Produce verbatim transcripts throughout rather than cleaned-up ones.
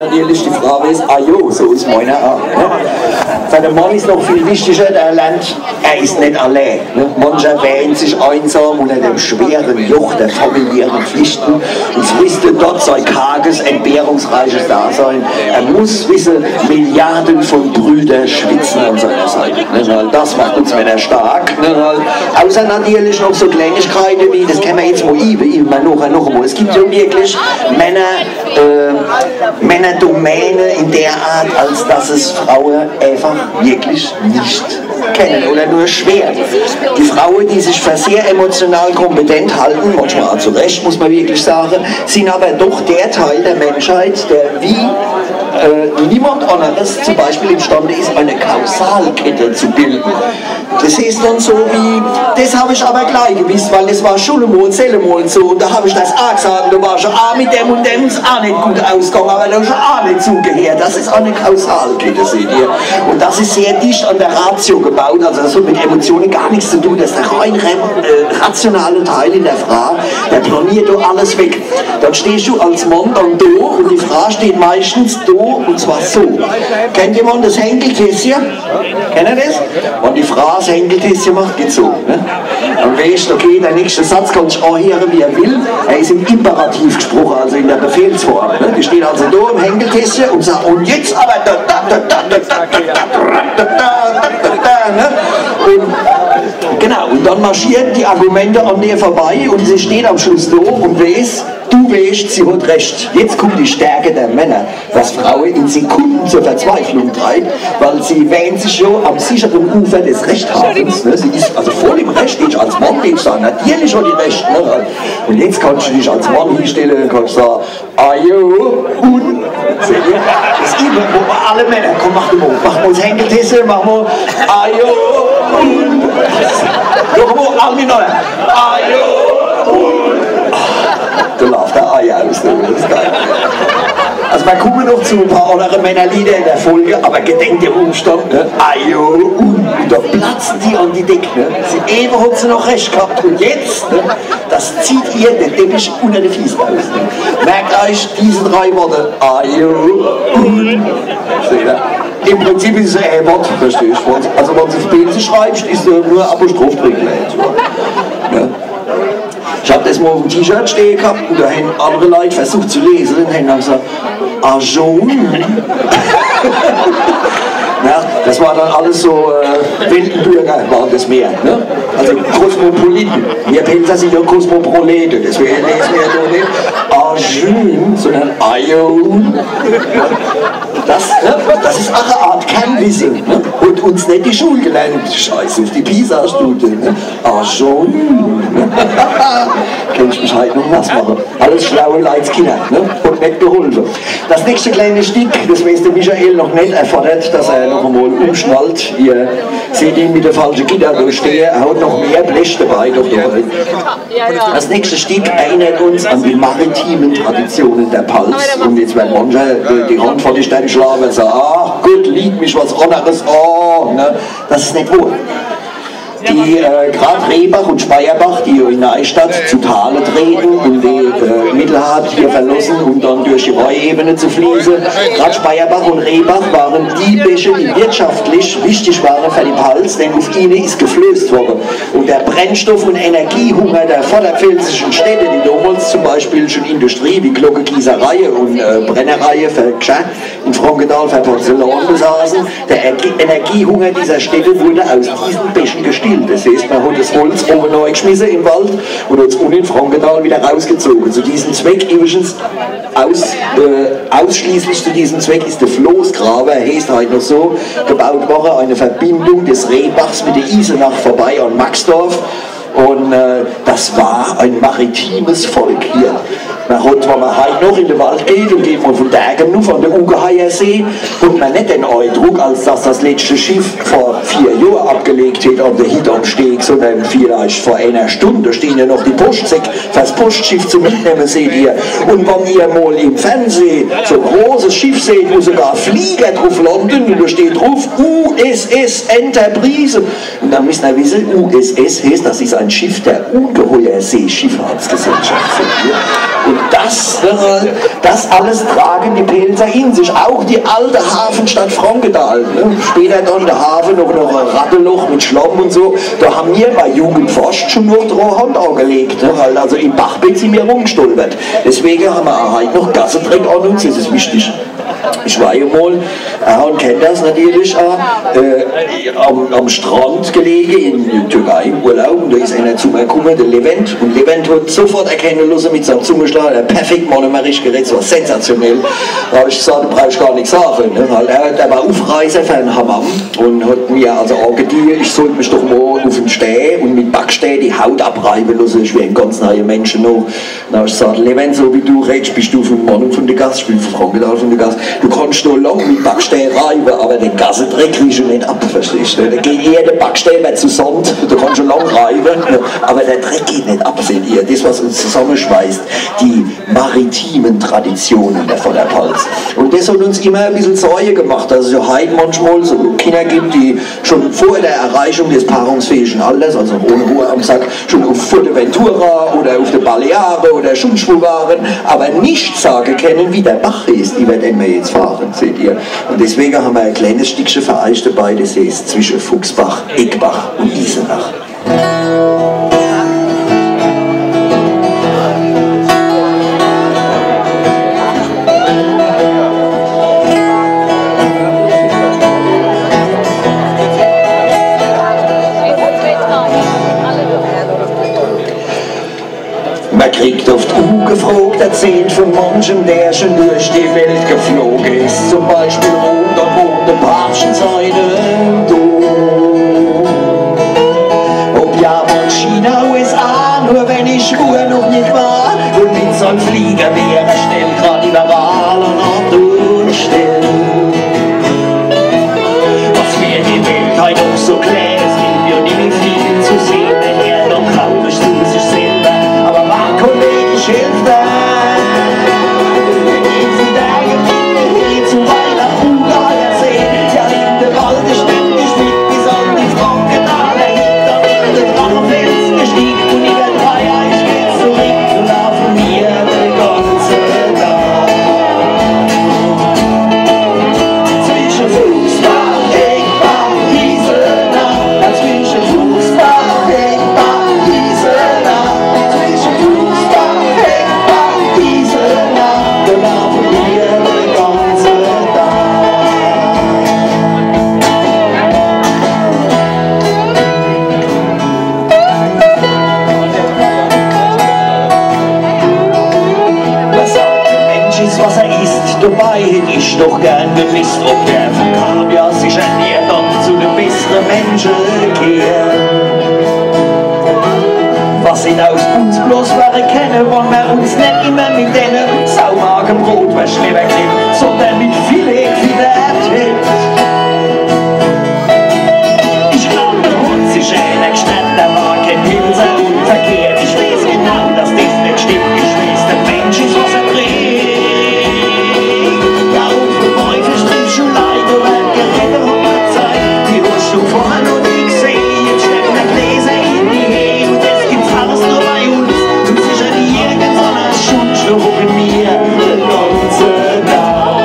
Natürlich die Frage is, ah jo, so is meiner aa. Ne? Fer de Mann is noch viel wichtiger, der lernt, er is net allee. Ne? Mancher wähnt sich einsam unter dem schweren Joch der familiären Pflichten und fristet dort sein karges, entbehrungsreiches Dasein. Er muss wisse, Milliarden von Brüder schwitzen an seiner Seite. Ne? Weil das macht uns Männer stark. Ne? Weil außer natürlich noch so Kleinigkeiten wie, das kann man jetzt mal üben, üben wir nachher noch einmal. Es gibt ja wirklich Männer, äh, Männerdomäne in der Art, als dass es Frauen einfach wirklich nicht kennen oder nur schwer. Die Frauen, die sich für sehr emotional kompetent halten, manchmal auch zu Recht, muss man wirklich sagen, sind aber doch der Teil der Menschheit, der wie äh, niemand anderes zum Beispiel imstande ist, eine Kausalkette zu bilden. Das ist dann so wie, das habe ich aber gleich gewusst, weil das war schon einmal, sellemal so. Und da habe ich das auch gesagt, und da war schon auch mit dem und dem ist auch nicht gut ausgegangen, aber da ist auch nicht zugehört. Das ist eine Kausalkette, seht ihr. Und das ist sehr dicht an der Ratio gebaut, also das hat mit Emotionen gar nichts zu tun. Das ist der rein äh, rationale Teil in der Frau, der blamiert da alles weg. Dann stehst du als Mann dann da und die Frau steht meistens da und zwar so. Kennt jemand das Henkeltässchen? Kennt ihr das? Wenn die Frau das Henkeltässchen macht, geht's so. Ne? Dann weescht, okay, der nächste Satz kann sich anhören, wie er will. Er ist im Imperativ gesprochen, also in der Befehlsform. Ne? Die steht also da im Henkeltässchen und sagt, und jetzt aber da, da, da, da, da, da, da, da, da, da, da, da, ne? Und genau, und dann marschieren die Argumente an dir vorbei und sie steht am Schluss da und weiß, du weißt, sie hat recht. Jetzt kommt die Stärke der Männer, was Frauen in Sekunden zur Verzweiflung treibt, weil sie wähnen sich ja am sicheren Ufer des Rechthabens. Ne? Sie ist also voll im Recht, ich als Mann, ich sage, natürlich hat die recht. Ne? Und jetzt kannst du dich als Mann hinstellen und kannst sagen, ah jo, und? Seht ihr? Das ist immer, wo wir alle Männer, komm, mach du mal, mach mal das Henkeltässchen, mach mal, ah jo, und? Noch mal, alle miteinander, ah jo, und? Da läuft der Ei aus, ne? Das ist geil. Also wir kommen noch zu ein paar anderen Männerlieder in der Folge, aber gedenkt dem Umstand, ne? Ah jo, und, und da platzen die an die Decke, ne? Sie, eben hat sie noch recht gehabt und jetzt, ne? Das zieht ihr den Teppich unter die Füße aus. Merkt euch diese drei Worte. Ah jo, un. Seht ihr? Im Prinzip ist es ein Wort, verstehst du? Also wenn du auf Pälzisch schreibst, ist da nur Apostroph drin. Ja. Ich hab das mal auf dem T-Shirt stehen gehabt und da haben andere Leute versucht zu lesen und haben dann gesagt, ah jo. Ja, das war dann alles so, äh, Weltenbürger waren das mehr, ne? Also Kosmopoliten. Wir Pälzer sind ja Kosmoproleten, deswegen lesen wir doch nicht Ajun, sondern Ajun. Das, ne? Das ist auch eine Art Kernwissen, ne? Und uns nicht die Schule gelernt. Scheiß auf die PISA-Studie, ne? Ajun. Kann ich mich heute noch nass machen. Alles schlaue Leitskinder, ne? Und nicht geholfen. Das nächste kleine Stück, das weiß der Michael noch nicht, erfordert, dass er noch einmal umschnallt. Ihr seht ihn mit der falschen Gitarre da stehen, er hat noch mehr Blech dabei, doch, doch. Das nächste Stück erinnert uns an die maritimen Traditionen der Palz. Und jetzt werden manche äh, die Hand vor die Stirn schlagen und sagen, ach Gott, liegt mich was anderes an. Ne? Das ist nicht wohl. Die äh, gerade Rehbach und Speyerbach, die in Neustadt zu Tale treten und die äh, Mittelhart hier verlassen, um dann durch die Rheinebene zu fließen. Gerade Speyerbach und Rehbach waren die Bäche, die wirtschaftlich wichtig waren für die Palz, denn auf ihnen ist geflößt worden. Und der Brennstoff- und Energiehunger der vorderpfälzischen Städte, die damals zum Beispiel schon Industrie wie Glockegießerei und äh, Brennerei für Geschirr in Frankenthal für Porzellan besaßen, der Energie Energiehunger dieser Städte wurde aus diesen Bächen gestillt. Das heißt, man hat das Holz oben reingeschmissen im Wald und hat es unten in Frankenthal wieder rausgezogen. Zu diesem Zweck übrigens, aus, äh, ausschließlich zu diesem Zweck ist der Floßgraben, er heißt heute noch so, gebaut worden, eine Verbindung des Rehbachs mit der Isenach vorbei an Maxdorf. Und äh, das war ein maritimes Volk hier. Na, und wenn man heute noch in den Wald geht und geht man von Dergem auf an den Ungeheiersee, hat man nicht den Eindruck, als dass das letzte Schiff vor vier Jahren abgelegt hätte an der Hütte am Steg, sondern vielleicht vor einer Stunde. Da stehen ja noch die Postsäcke fürs Postschiff zum Mitnehmen, seht ihr. Und wenn ihr mal im Fernsehen so ein großes Schiff seht, wo sogar Flieger drauf landen, und da steht drauf U S S Enterprise, und dann müssen wir wissen, U S S heißt, das ist ein Schiff der Ungeheuerseeschifffahrtsgesellschaft. Und Das, ne, das alles tragen die Pälzer in sich, auch die alte Hafenstadt Frankenthal. Ne? Später dann der Hafen noch, noch e Ratteloch mit Schlamm und so. Da haben wir bei Jugendforscht schon noch dran Hand angelegt, ne? Weil also im Bachbett sind wir rumgestolpert. Deswegen haben wir auch heute noch Gassedreck an uns, das ist wichtig. Ich war ja mal, äh, und kenn das natürlich auch, äh, am, am Strand gelegen in der Türkei im Urlaub, und da ist einer zu mir gekommen, der Levent. Und Levent hat sofort erkennen lassen mit seinem Zungenschlag, er hat perfekt Monomerisch geredet, das war sensationell. Da habe ich gesagt, du brauchst gar nichts sagen. Ne? Weil er, der war Aufreißer für einen Hammam und hat mir also angedient, ich sollte mich doch mal auf den Stein und mit Backstein die Haut abreiben lassen, ich wäre ein ganz neuer Mensch noch. Na, ich sag, Levent, so wie du redst, bist du vom Mann und von der Gass, ich bin vom Frankenthal von der Gass. Du kannst noch lang mit Backstein reiben, aber den Gassedreck kriegst du nicht ab, verstehst du? Da geht eher der Backstein mehr zu Sand, du kannst schon lang reiben, aber der Dreck geht nicht ab, seht ihr. Das, was uns zusammenschweißt, die maritimen Traditionen der Vorderpalz. Und das hat uns immer ein bisschen Sorge gemacht, dass es ja heute manchmal so Kinder gibt, die schon vor der Erreichung des paarungsfähigen Alters, also noch ohne Hoor am Sack, schon auf Fuerteventura oder auf der Baleare oder sonst wo waren, aber nicht sagen können, wie der Bach heißt, über den wir jetzt fahren, seht ihr. Und deswegen haben wir ein kleines Stückchen für euch dabei, das heißt zwischen Fuchsbach, Eckbach und Isenach. Man kriegt oft ungefragt erzählt von manchem, der schon durch die Welt geflogen ist. Zum Beispiel Rom, dort wohnt der Papst in seinem Dom. Ob Japan, China, U S A, nur wenn ich wo noch nicht war. Und mit seinem Flieger wäre schnell grad überall an Ort und Stelle. Was mir die Welt heute auch so klar, es gibt ja nie viel zu sehen, wenn er noch traurig zu sich selber. Aber wach, Kollege, ich helf dir. Wenn diese Tage hier zu Weihnachten geier sehen, ja, in der Wald, ich bin nicht mit, bis an die Frankenthal, der Hintergrund, der Drachenfels gestiegen und über drei Eich geht's zurück und auf mir der ganze Tag. Zwischen Fuchsbach, Eckbach, Isenach, zwischen Fuchsbach, Eckbach, Isenach, zwischen Fuchsbach, Eckbach, Isenach, da laufen wir den ganzen Tag. Was sagt der Mensch ist, was er isst? Dabei hätt ich doch gern gewisst, ob der von Kaviar sich ernährt und zu den besseren Menschen gehört. Was hätt aus uns bloß werden können, wenn man uns nicht immer mit denen Saumagenbrot, was schlimmer klingt, sondern mit Filet gefüttert hätt. Ich glaub, der Hund sich ähnlich stellt, der war kein Pilzer und verkehrt. Ich weiß genau, dass das nicht stimmt. Ich weiß, der Mensch ist, was er trägt. Ja, und für Teufel stimmt schon leid, du hast geredet und Zeit. Die hast du vorher noch nie gesehen. Jetzt stell mir Gläser in die Höhe und das gibt's alles nur bei uns. Und sicher nie irgendwann als Schutz, nur mit mir den ganzen Tag.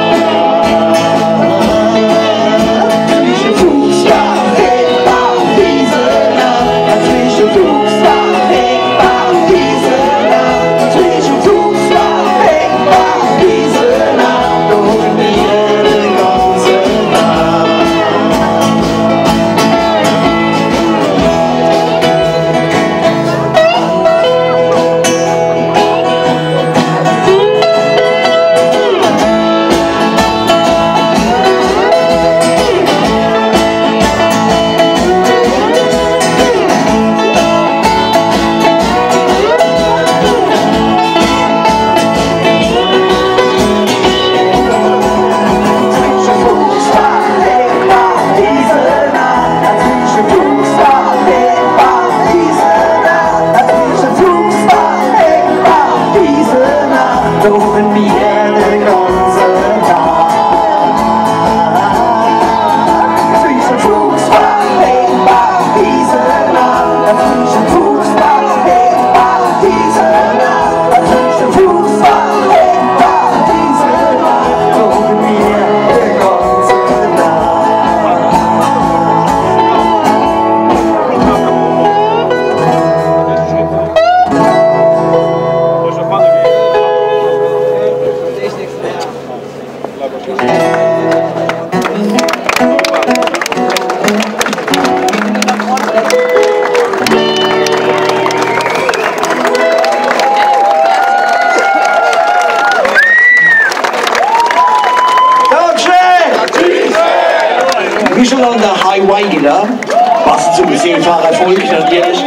Michel an de Hawaii Gitarr. Passend zum Seefahrervolk natürlich.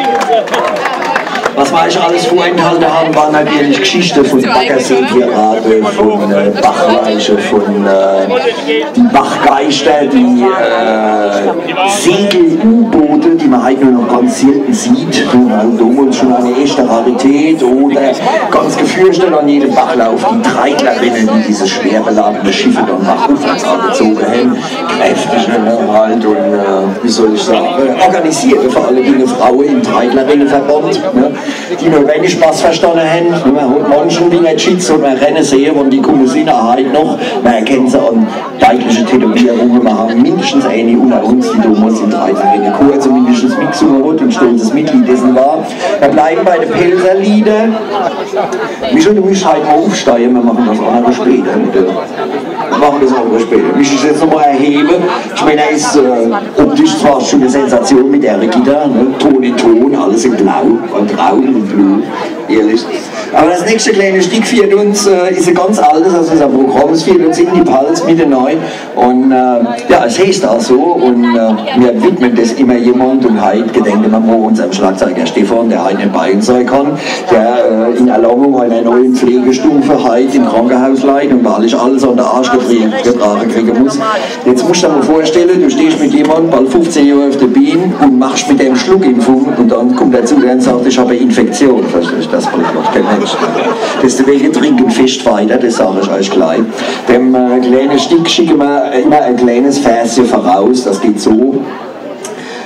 Was mer eich alles vorenthalte hän, ware natürlich Geschichte vun Baggerseepirate, vun, äh, Bachleiche, vun, äh, die Bachgeischter, die, äh, Segel-U-Boote, die mer heit nur noch ganz selte sieht. Die ware domols schun e echte Rarität. Oder ganz gefürchtet an jedem Bachlauf die Treidlerinne, die diese schwer beladene Schiffe dann bachuff angezoge hän. Kräftige, ne, halt un, äh, wie soll ich sage, organisierte, vor alle Dinge Fraue im Treidlerinneverband, ne, die nur wenig Spaß verstanne hän. Ne, mer hot manche wie net Schitz un mer renne sehe, wann die kumme sin, heit noch. Mer erkennt se an deitliche Tätowierunge. Mer hän mindestens ääni unner uns, die domols im Treidlerinnekorps zumindest mitgesunge hot un stolzes Mitglied dessen war. Mer bleiwe bei de Pälzer Lieder. Michel, du musst heit mol uffsteie, mer mache des annere später, bitte. Mer mache des annere später. Michel is jetzt nochmol erhebe. Ich mään, er is, äh, optisch zwar schun e Sensation mit de Gitarr, ne? Ton in Ton, alles in Blau, e Traum in Blau, ehrlich. Awwer des nächschte kleine Stick fiehrt uns, äh, is e ganz altes aus unserm Programm, es fiehrt uns in die Palz mit enei. Un, äh, ja, es heeßt aa so un, äh, mer widme des immer jemand un heit gedenke mer mol unserm Schlagzeuger Stefan, der heit net bei uns sei kann, der, äh, in Erlangung einer neuen Pflegestufe heit im Krankehaus leit un wahrlich alles an de Arsch geträ-, getrage kriege muss. Jetzt musst du der mol vorstelle, du stehscht mit jemand bald fuffzeh Johr uff de Bühn un machscht mit dem Schluckimpfung un dann kummt er zu der un sagt: „Ich hab e Infektion.“ Verstehscht? Des braucht doch kää Mensch. Deswege trinke fescht weiter, des sag ich eich glei. Dem, äh, kleine Stick schicke mer immer e kleines Versche voraus, des geht so.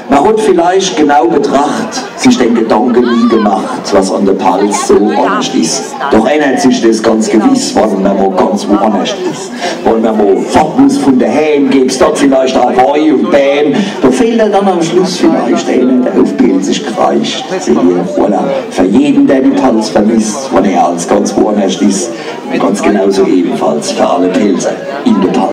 Mer hot vielleicht genau betracht, sich de Gedanke nie gemacht, was an de Palz so annerscht is. Doch ännert sich des ganz gewiss, wann mer mol ganz woannerscht is. Wann mer mol fort muss vun dehääm, gäb's dort vielleicht aa Woi un Bääm. Do fehlt dann am Schluss vielleicht ääner, der uff Pälzisch kreischt. Seht ihr, voilà. Fer jeden, der die Palz vermisst, wann er als ganz woannerscht is, ganz genauso ebenfalls fer alle Pälzer in de Palz.